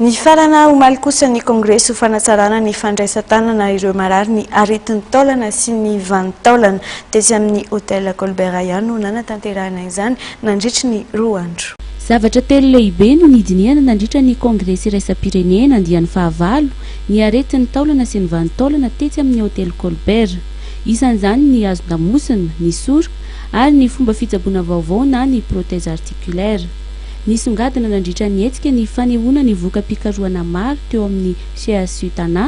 Nifarana omaly kosa ny kongresy ho fanatsarana ny fandraisan-tanana ireo marary ny aretin'ny taolana sy ny vanin-taolana. Tetsy amin'ny Hotel Colbert ihany no nanatanterahana izany nandritry ny 2 andro. Zavatra telo lehibe no nidinihana nandritra ny kongresy iraisam-pirenena andiany fahavalo ny aretin'ny taolana sy ny vanin-taolana tetsy amin'ny Hotely Colbert. Isan'izany ny hazon-damosina, ny soroka ary ny fomba fitsaboana vaovao na ny prothèse articulaire. Nisongadina nandritra ny hetsika ny fanehoana ny voka-pikarohana maro teo amin'ny CHU Tana,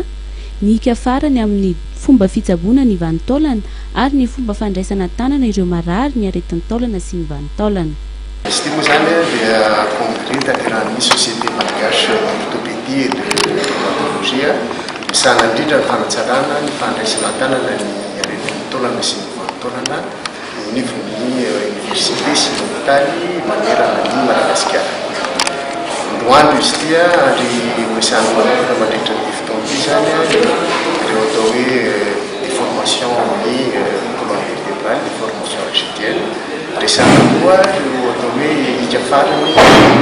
ny hika farany amin'ny fomba fitsaboana ny vanin-taolana ary ny fomba fandraisana an-tanana ireo marary ny aretin-taolana sy ny vanin-taolana. Izy ity moa izany dia congrès tanterahin'ny Société Malgache d'Orthopédie et de Traumatologie misahana indrindra ny fanatsarana ny fandraisana an-tanana ny aretin'ny taolana sy ny vanin-taolana eo anivon'ny oniversite sy ny hopitaly manerana an'i Madagasikara. Roa andro izy ity ary horesahana manokana mandritra ity fotoana ity izany ireo atao hoe déformation amin'ny colonne vertébrale, déformation rachidienne. Resahana koa ireo atao hoe hika farany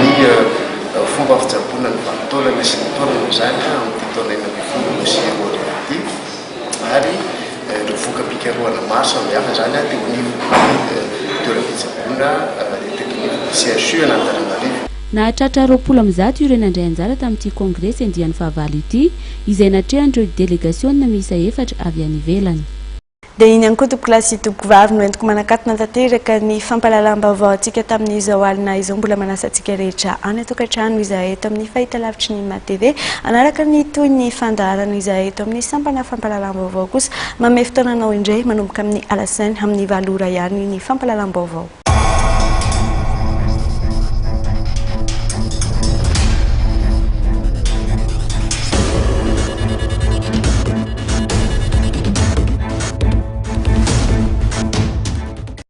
ny fomba fitsaboana ny vanin-taolana sy ny taolana izany amin'ity taona 2016 ity. ary ireo voka-pikarohana maro samihafa izany teo anivon'ny toeram-pitsaboana teto anivon'ny CHU an'Antananarivo. Nahatratra 120 ireo nandray anjara tamin'ity kongresy andiany fahavalo ity, izay natrehan'ireo delegasiona miisa efatra avy any ivelany. Dia iny ihany koa tompokolahy sy tompokovavy no entiko manakatona tanteraka ny fampahalalam-baovao antsika tamin'izao alina izao. Mbola manasa antsika rehetra any an-tokantrano izahay eto amin'ny fahitalavitry ny MATV. Hanaraka ny tohin'ny fandaharana izahay eto amin'ny sampana fampahalalam-baovao kosa. Manome fotoana anao indray manomboka amin'ny alatsinainy amin'ny 8 ora ihany ny fampahalalam-baovao.